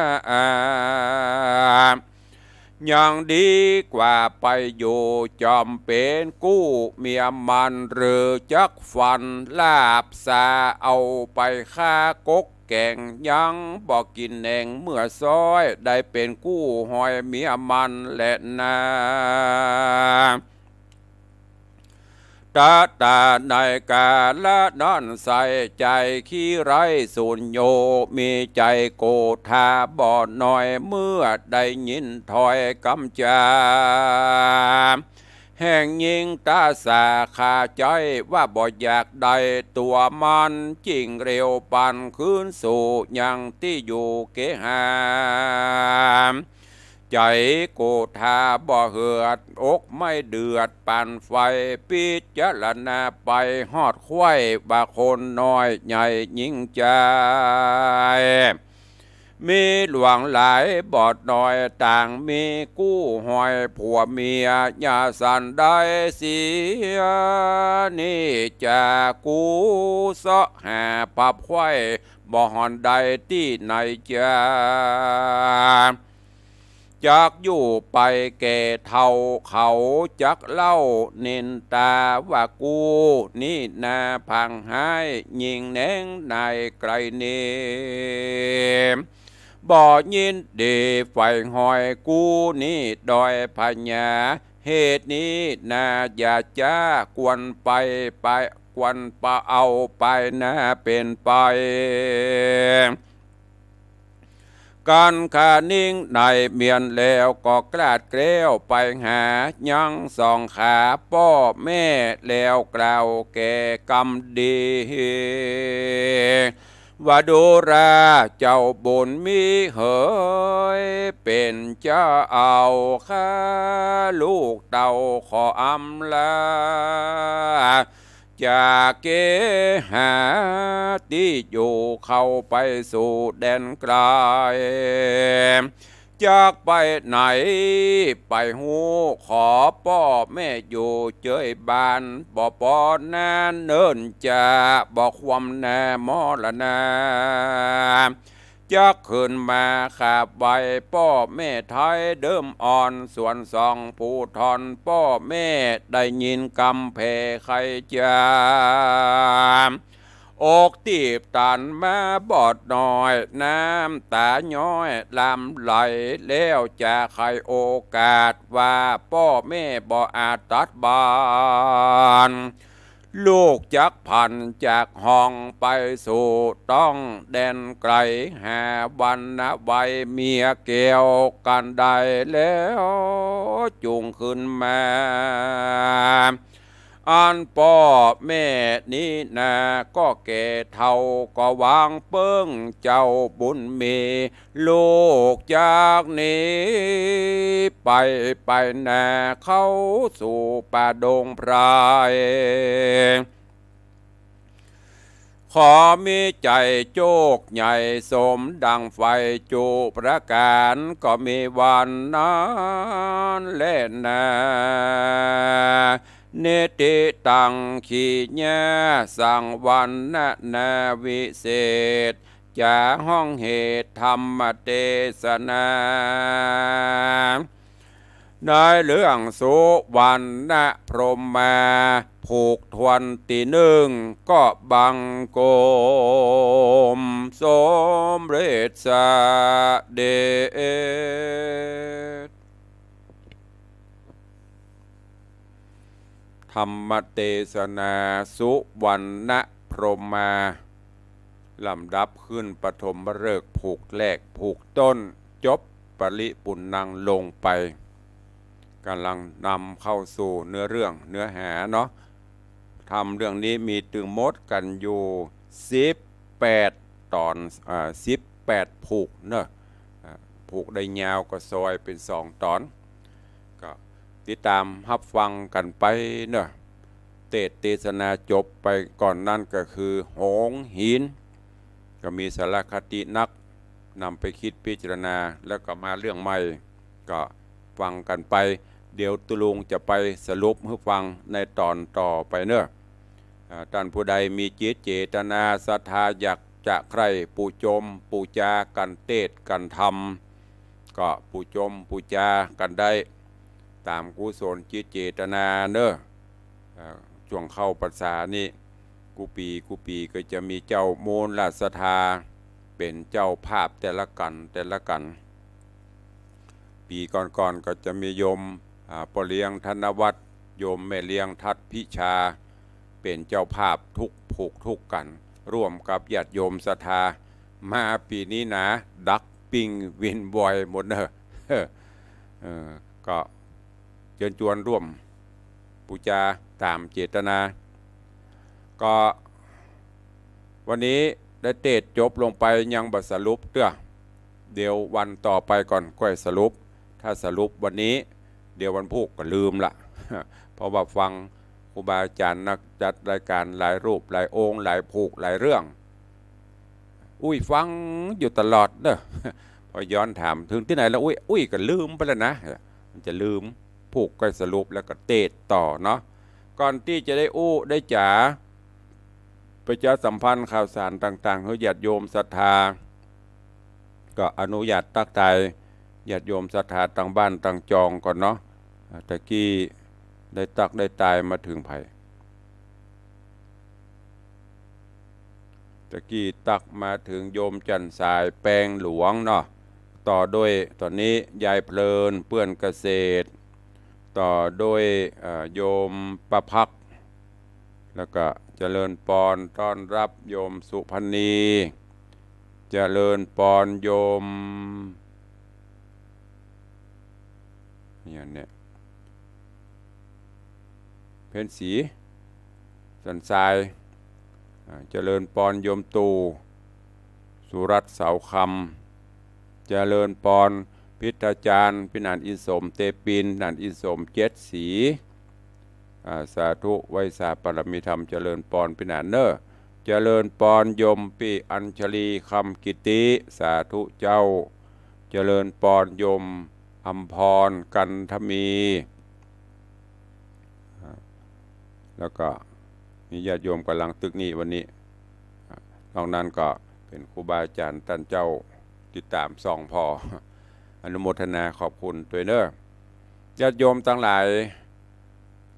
ยังดีกว่าไปอยู่จอมเป๋นกู้เมียมัน หรือจักฟันลาบสา เอาไปฆ่ากกแก๋ง ยังบ่กิ๋นแหนงเมื่อซ้อย ได้เป๋นกู้หอยเมียมันแลนา ตะตาในกาละนั้นใส ใจ๋ขี้ไร้สูญโย มีใจ๋โกธาบ่หน้อย เมื่อได้ยินถ้อยกำจา แห่งญิงตาสาคาใจ๋ ว่าบ่อยากได้ตั๋วมัน จึ่งเร็วปันคืนสู่ยังตี้อยู่เกหา ใจ๋โกธาบ่เหือด อกไม่เดือดปานไฟ พิจารณาไปฮอดใค่ ว่าคนน้อยใหญ่ญิงจาย มีหลวงหลายบ่หน้อย ต่างมีกู้หอยผัวเมีย อย่าสันได้เสีย นี่จะกู้เสาะหาผับใค่ บ่หอนได้ตี้ไหนจา จักอยู่ไปแก่เฒ่า เขาจักเล่านินตา ว่ากู้นี้นาผางฮ้าย ยิ่งแหนงนายไกลนี้ บ่ยินดีใฝ่หอย กู้นี้ด้อยผญา เหตุนี้นาอย่าจ๊า ควรไป ไป ควรปะเอาไปนาเป๋นไป กันขานิ่งในเมียนแล้ว ก็กลาดแกล้วไปหา ยังสองขาป้อแม่แล้วกล่าวแก่กำดี ว่าดูราเจ้าบุญมีเหย เป๋นเจ้าเอาข้า ลูกเต้าขออำลา จากเกหาตี้อยู่ เข้าไปสู่แดนไกล จากไปไหนไปฮู้ ขอป้อแม่อยู่เจยบ้าน บ่ปอนาเนิ่นจะ บ่ความนามรณา จักขึ้นมาขาบไหว้ป้อแม่ไทย เดิมอ่อนสวนสองผู้ทอน ป้อแม่ได้ยินกำแผ่ไขจา อกตีบตันมาบ่หน้อย น้ำตาย้อยลำไหล แล้วจะไขโอกาส ว่าป้อแม่บ่อาจตัดบาน ลูกจักผันจากห้องไปสู่ต้องแดนไกล หาวันนะไว้เมียแก้วกันได้แล้ว จุ่งขึ้นมา อันป้อแม่นี้นา ก็แก่เฒ่าก็วางเปิ้ง เจ้าบุญมี ลูกจากนี้ไป ไปนาเข้าสู่ป่าดงไพร ขอมีใจ๋โจคใหญ่สมดังใฝ่จุประก๋าน ก็มีวันนั้นแลนา นิทธิตัง ขีญา สัง วรรณนาวิเศษ จะฮ้องเหตุธรรมเตสนา ในเรื่องสุวรรณพรหมา ผูกทวนตี้นึ่ง ก็บังคมสมเร็จเสด็จ ธรรมเตสนาสุวรรณพรหมา ลำดับขึ้นปฐมฤกษ์ ผูกแรกผูกต้น จบปริปุณณังลงไป ก่ำลังนำเข้าสู่เนื้อเรื่องเนื้อหาเนาะ ธรรมเรื่องนี้มีตึงหมดกั๋นอยู่สิบแปดต๋อน อ่า สิบแปดผูกเนาะ อ่า ผูกได้ยาวก็ซอยเป๋นสองต๋อน ก็ติดต๋ามฮับฟังกั๋นไปเนาะ เตสน์เตสนาจบไปก่อนนั้นก็คือโหงหิน ก็มีสาระคตินัก นำไปคิดพิจารณา แล้วก็มาเรื่องใหม่ ก็ฟังกั๋นไป เดี๋ยวตุ๊ลุงจะไปสรุปหื้อฟังในต๋อนต่อไปเนาะ อ่า ต้านผู้ใดมีจิตเจตนาศรัทธาอยากจะใคร่ปู๋จมปู๋จากั๋นเตสน์กั๋นธรรม ก็ปู๋จมปู๋จากั๋นได้ ต๋ามกุศลจิตเจตนาเนาะ อ่า ช่วงเข้าพรรษานี่ กู้ปี๋กู้ปี๋ก็จะมีเจ้ามูลศรัทธา เป๋นเจ้าภาพแต่ละกั๋นแต่ละกั๋น ปี๋ก่อนๆ ก็จะมีโยม อ่า ป้อเลี้ยงธนวัฒน์ โยมแม่เลี้ยงทัดพิชา เป๋นเจ้าภาพทุกผูกทุกกัน ร่วมกับญาติโยมศรัทธา มาปี๋นี้หนา ดักปิ้งวินวอยหมดเน่อ เออ ก็เจิญจวนร่วมปู๋จาต๋ามเจตนา ก็วันนี้ได้เตสน์จบลงไปยังบ่สรุปเตื้อ เดี๋ยววันต่อไปก่อนก้อยสรุป ถ้าสรุปวันนี้ เดี๋ยววันพูกก็ลืมละ เพราะว่าฟังครูบาอาจ๋ารย์นักจัดรายก๋านหลายรูปหลายองค์หลายผูกหลายเรื่อง อุ้ยฟังอยู่ตลอดเน่อ พอย้อนถามเถิงตี้ไหนแล้ว อุ้ย อุ้ยก็ลืมไปแล้วนะ มันจะลืม พูกก้อยสรุปแล้วก็เตสน์ต่อเนาะ ก่อนตี้จะได้อู้ได้จ๋า ประชาสัมพันธ์ข่าวสารต่างๆ หื้อญาติโยมศรัทธา ก็อนุญาตตั๊กทายญาติโยมศรัทธาตางบ้านตางจองก่อนเนาะ อ่า ตะกี้ได้ตั๊กได้ตายมาเถิงใผ ตะกี้ตั๊กมาเถิงโยมจั่นสายแปงหลวงเนาะ ต่อด้วยต๋อนนี้ยายเพลิน เปื้อนเกษตร ต่อด้วย เอ่อ โยมประภักตร์ แล้วก็เจริญปอนต้อนรับโยมสุพรรณี เจริญปอนโยม เนี่ย เนี่ย เพ็ญศรี สันทราย อ่า เจริญปอนโยมตู่ สุรัตน์เสาคำ เจริญปอนพิทยาจารย์ พิหารอินสม เตปิน พิหารอินสม เจ็ดสี อ่า สาธุ ไหว้สาปารมีธรรม เจริญปอนพิหารเน่อ เจริญปอนโยมปี้อัญชลี คำกิติ สาธุเจ้า เจริญปอนโยมอำพร กันทมี อ่า แล้วก็มีญาติโยมก๋ำลังตึกนี้วันนี้ อ่า นอกนั้นก็เป๋นครูบาอาจ๋ารย์ต้านเจ้าติดต๋ามส่องผ่อ อนุโมทนาขอบคุณตวยเน่อ ญาติโยมตังหลาย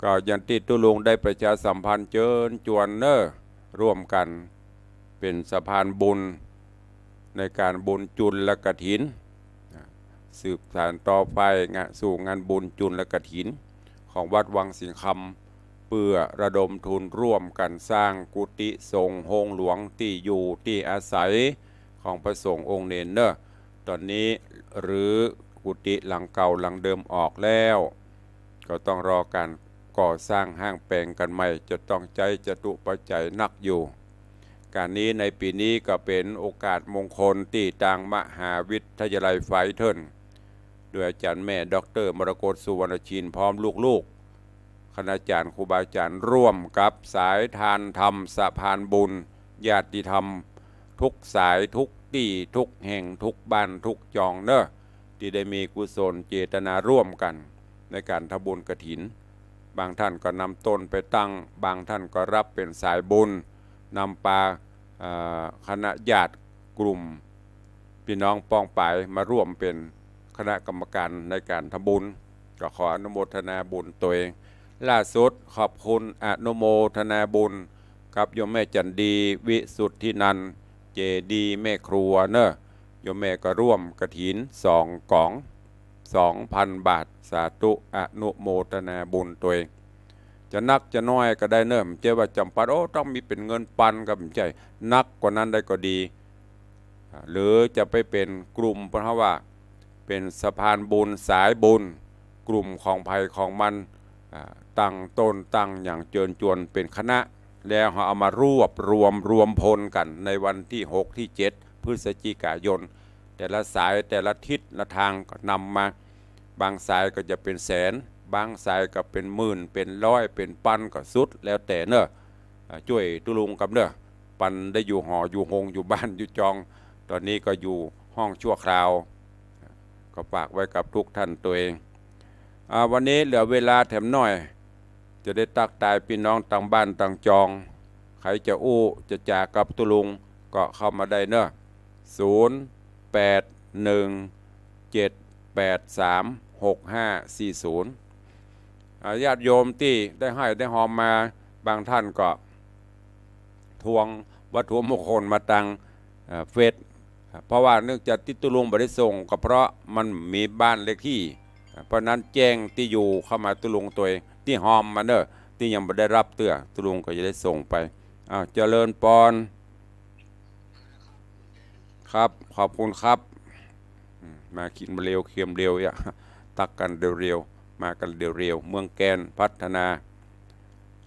ก็อย่างตี้ตุ๊ลุงได้ประชาสัมพันธ์เจิญจวนเน่อ ร่วมกั๋นเป๋นสะพานบุญในก๋านบุญจุลกฐิน สืบสานต่อไปงะ สู่งานบุญจุลกฐินของวัดวังสิงห์คำ เปื้อระดมทุนร่วมกั๋นสร้างกุฏิสงฆ์ โฮงหลวง ตี้อยู่ตี้อาศัยของพระสงฆ์องค์เณรเน่อ ต๋อนนี้รื้อกุฏิหลังเก่าหลังเดิมออกแล้ว ก็ต้องรอก๋านก่อสร้างห้างแป๋งกั๋นใหม่ จะต้องใจ๊จตุปัจจัยนักอยู่ ก๋านนี้ในปี๋นี้ก็เป๋นโอกาสมงคลตี้ตางมหาวิทยาลัยไฟเทิล โดยอาจ๋ารย์แม่ด็อกเตอร์มรกต สุวรรณชิน พร้อมลูกๆ คณาจ๋ารย์ครูบาอาจ๋ารย์ ร่วมกับสายทานธรรมสะพานบุญ ญาติธรรมทุกสายทุกตี้ทุกแห่งทุกบ้านทุกจองเน่อ ตี้ได้มีกุศลเจตนาร่วมกั๋นในก๋านทำบุญกฐิน บางท่านก็นำต้นไปตั้ง บางท่านก็รับเป๋นสายบุญ นำปา เอ่อ คณะญาติกลุ่ม ปี้น้องป้องปายมาร่วมเป๋นคณะกรรมก๋านในก๋านทำบุญ ก็ขออนุโมทนาบุญตวย ล่าสุดขอบคุณอนุโมทนาบุญกับโยมแม่จันดี วิสุทธินันท์ เจดีย์แม่ครัวเน่อ โยมแม่ก็ร่วมกฐินสองก๋อง สองพันบาท สาธุ อนุโมทนาบุญตวย จะนักจะน้อยก็ได้เน่อ บ่ใจ้ว่าจ๋ำปัน โอ้ ต้องมีเป๋นเงินปัน ก็บ่ใจ้ นักกว่านั้นได้ก็ดี อ่า หรือจะไปเป๋นกลุ่ม เพราะว่าเป๋นสะพานบุญสายบุญ กลุ่มของใผของมัน อ่า ตั้งต้นตั้งหยังเจิญจวนเป๋นคณะ แล้วเฮาเอามารวบรวมรวมพลกั๋นในวันตี้หกตี้เจ็ดพฤศจิกายน แต่ละสายแต่ละทิศละทางก็นำมา บางสายก็จะเป๋นแสน บางสายก็เป๋นหมื่น เป๋นร้อย เป๋นปันก็สุดแล้วแต่เน่อ อ่า จ้วยตุ๊ลุงกำเน่อ ปันได้อยู่หออยู่โฮงอยู่บ้านอยู่จอง ต๋อนนี้ก็อยู่ห้องชั่วคราว ก็ฝากไว้กับทุกท่านตวย อ่า วันนี้เหลือเวลาแถมหน้อย จะได้ตั๊กตายปี้น้องตางบ้านตางจอง ใผจะอู้จะจ๋ากับตุ๊ลุงก็เข้ามาได้เน่อ ศูนย์แปดหนึ่งเจ็ดแปดสามหกห้าสี่ศูนย์ อ่า ญาติโยมตี้ได้ไห้ได้ฮอมมา บางท่านก็ทวงวัตถุมงคลมาตาง เอ่อ เฟซ เพราะว่าเนื่องจากตี้ตุ๊ลุงบ่ได้ส่ง ก็เพราะมันมีบ้านเลขตี้ เพราะนั้นแจ้งตี้อยู่เข้ามาตุ๊ลุงตวยตี้ฮอมมาเน่อ ตี้ยังบ่ได้ฮับเตื้อ ตุ๊ลุงก็จะได้ส่งไป อ้าว เจริญปอน ครับ ขอบคุณครับ อืม มากิ๋นเร็ว เคียมเร็ว อย่า ตักกั๋นเร็วๆ มากั๋นเร็วๆ เมืองแกนพัฒนา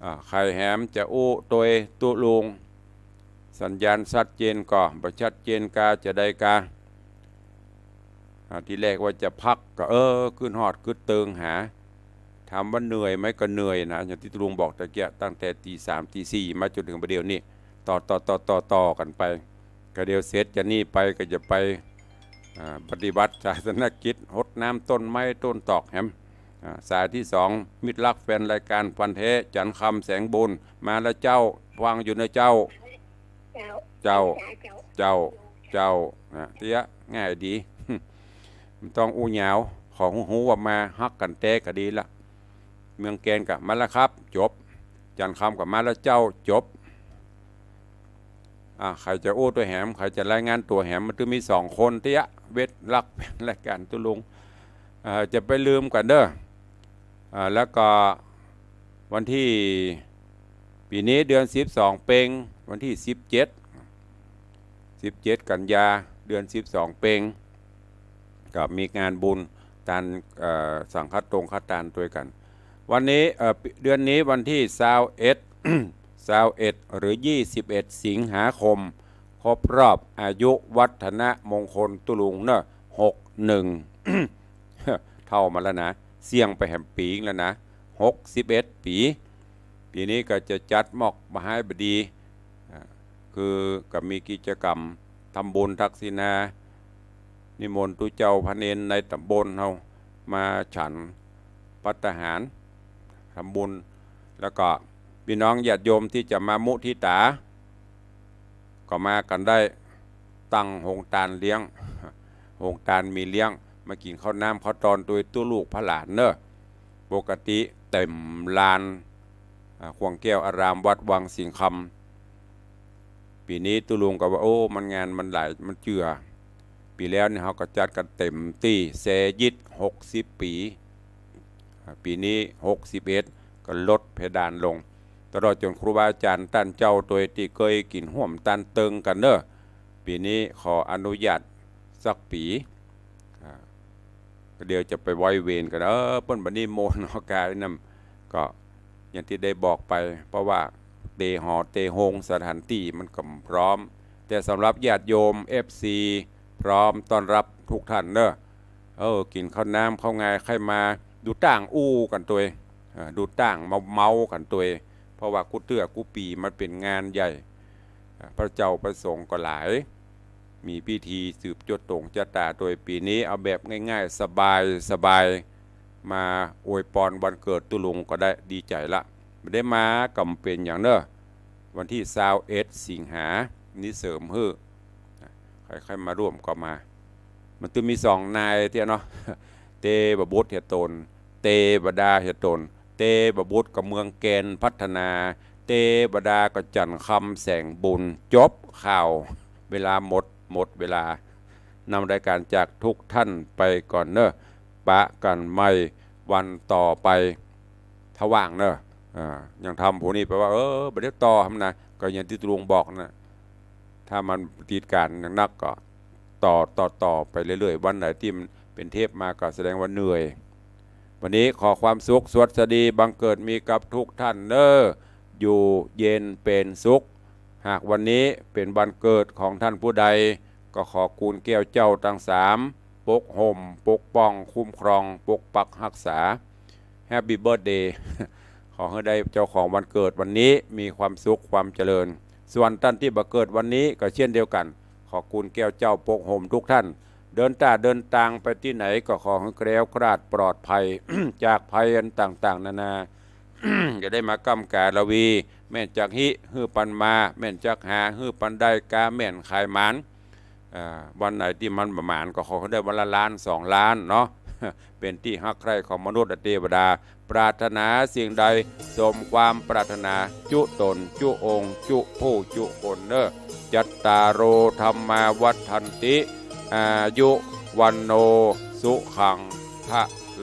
อ่า ใผแหมจะอู้ตวยตุ๊ลุง สัญญาณชัดเจนก่อ บ่ชัดเจนกาจะใดกา อ่า ทีแรกว่าจะพักก็ เออ ขึ้นฮอดกึ๊ดเติงหา ถามว่าเหนื่อยไหม ก็เหนื่อยนะ อย่างตี้ตุ๊ลุงบอกตะเกียะ ตั้งแต่ตีสามตีสี่มาจ๋นเถิงบ่าเดี่ยวนี้ ต่อ ต่อ ต่อ ต่อ ต่อกั๋นไป ก็เดี๋ยวเสร็จจากนี้ไปก็จะไป อ่า ปฏิบัติศาสนกิจ ฮดน้ำต้นไม้ต้นตอกแหม อ่า สายตี้สอง มิตรฮักแฟนรายก๋านพันธุ์แท้ จันทร์คำ แสงบุญ มาแล้วเจ้า ฟังอยู่เน่อเจ้า เจ้า เจ้า เจ้า เจ้า เจ้า นะ เตี้ย ง่ายดี บ่ต้องอู้ยาว ขอฮู้ๆ ว่ามาฮักกั๋นแต๊ก็ดีละ เมืองแกนก็มาแล้วครับ จบ จันทร์คำก็มาแล้วเจ้า จบ อ่า ใผจะอู้ตวยแหม ใผจะรายงานตั๋วแหม มันต้องมีสองคนเตี้ย เว็ดฮักแฟนรายก๋านตุ๊ลุง เอ่อ จะไปลืมกั๋นเน่อ อ่า แล้วก็วันตี้ ปี๋นี้เดือนสิบสองเป็ง วันตี้สิบเจ็ด สิบเจ็ดกันยา เดือนสิบสองเป็ง ก็มีงานบุญตาน เอ่อ สังฆตงฆตานตวยกั๋น วันนี้ เอ่อ เดือนนี้วันตี้ซาวเอ็ด ซาวเอ็ด หรือยี่สิบเอ็ดสิงหาคม ครบรอบอายุวัฒนมงคลตุ๊ลุงเน่อ หกหนึ่ง เฒ่ามาแล้วนะ เสี้ยงไปแหมปี๋แล้วนะ หกสิบเอ็ดปี๋ ปี๋นี้ก็จะจัดมอกบาฮ้ายบดี อ่า คือก็มีกิจกรรมทำบุญทักษิณา นิมนต์ตุ๊เจ้าพระเณรในต๋ำบลเฮามาฉันภัตตาหาร ทำบุญ แล้วก็ปี้น้องญาติโยมตี้จะมามุทิตา ก็มากั๋นได้ ตั้งโฮงตานเลี้ยง โฮงตานมีเลี้ยง มากิ๋นข้าวน้ำข้าวตอนตวยตุ๊ลูกพระหลานเน่อ ปกติเต๋มลาน อ่า ขวงแก้วอารามวัดวังสิงห์คำ ปี๋นี้ตุ๊ลุงก็ว่า โอ้ มันงานมันหลาย มันเจือ ปี๋แล้วนี่เฮาก็จัดกั๋นเต๋มตี้ แซยิตหกสิบปี๋ อ่า ปี๋นี้หกสิบเอ็ด ก็ลดเพดานลง ตลอดจ๋นครูบาอาจ๋ารย์ต้านเจ้าตวยตี้เกยกิ๋นฮ่วมตานเติงกั๋นเน่อ ปี๋นี้ขออนุญาตสักปี๋ อ่า ก็เดี๋ยวจะไปไหว้เวรกั๋น เออ เปิ้นบ่นิมนต์เฮากายนำ ก็อย่างตี้ได้บอกไป เพราะว่าเตหอเตโฮงสถานตี้มันก็พร้อม แต่สำหรับญาติโยม เอฟซี พร้อมต้อนฮับทุกท่านเน่อ เออ กิ๋นข้าวน้ำข้าวงายใค่มาดูตั้งอู้กั๋นตวย อ่า ดูตั้งเมาๆ กั๋นตวย เพราะว่ากู้เตื้อกู้ปี๋มันเป๋นงานใหญ่ อ่า พระเจ้าพระสงฆ์ก็หลาย มีพิธีสืบจดตงจะต๋าตวย ปี๋นี้เอาแบบง่ายๆ สบายๆ มาอวยปอนวันเกิดตุ๊ลุงก็ได้ดีใจ๋ละ บ่ได้มาก็บ่เป๋นหยังเน่อ วันตี้ซาวเอ็ดสิงหา นี้เสริมหื้อ ใผใค่มาร่วมก็มา มันต้องมีสองนายเตี้ยเนาะ เตวบุตรเหียตน เตวดาเหียตน เตวบุตรก็เมืองแกนพัฒนา เตวดาก็จันทร์คำแสงบุญ จบข่าว เวลาหมด หมดเวลา นำรายการจากทุกท่านไปก่อนเน่อ ปะกั๋นใหม่วันต่อไป ถ้าว่างเน่อ อ่า ยังทำผู้นี้ไปว่า เออ บ่ได้ต่อหำนะ ก็อย่างตี้ตุ๊ลุงบอกนะ ถ้ามันติดก๋านนักๆ ก็ต่อ ต่อ ต่อไปเรื่อยๆ วันไหนตี้มันเป๋นเทปมาก็แสดงว่าเหนื่อย วันนี้ขอความสุขสวัสดีบังเกิดมีกับทุกท่านเน่อ อยู่เย็นเป๋นสุข หากวันนี้เป๋นวันเกิดของท่านผู้ใด ก็ขอกูลแก้วเจ้าตังสาม ปกห่ม ปกป้อง คุ้มครอง ปกปักฮักษา แฮปปี้เบิร์ธเดย์ ขอหื้อได้เจ้าของวันเกิดวันนี้มีความสุขความเจริญ ส่วนต้านตี้บ่เกิดวันนี้ก็เช่นเดียวกั๋น ขอกูลแก้วเจ้าปกห่มทุกท่าน เดินต้าเดินตางไปตี้ไหนก็ขอหื้อแคล้วคลาดปลอดภัย จากภัยอันต่างๆ นานา อย่าได้มาก้ำก๋ายละวี แม่นจักฮิ หื้อปันมา แม่นจักหา หื้อปันได้ ก๊าแม่นขายหมาน อ่า วันไหนตี้มันบ่หมานก็ขอหื้อได้วันละล้านสองล้านเนาะ เป๋นตี้ฮักใคร่ของมนุษย์และเตวดา ปรารถนาสิ่งใดสมความปรารถนา จุต๋น จุองค์ จุผู้ จุคนเน่อ จัตตาโร ธัมมา วัฑฒันติ อายุ วัณโณ สุขัง พะ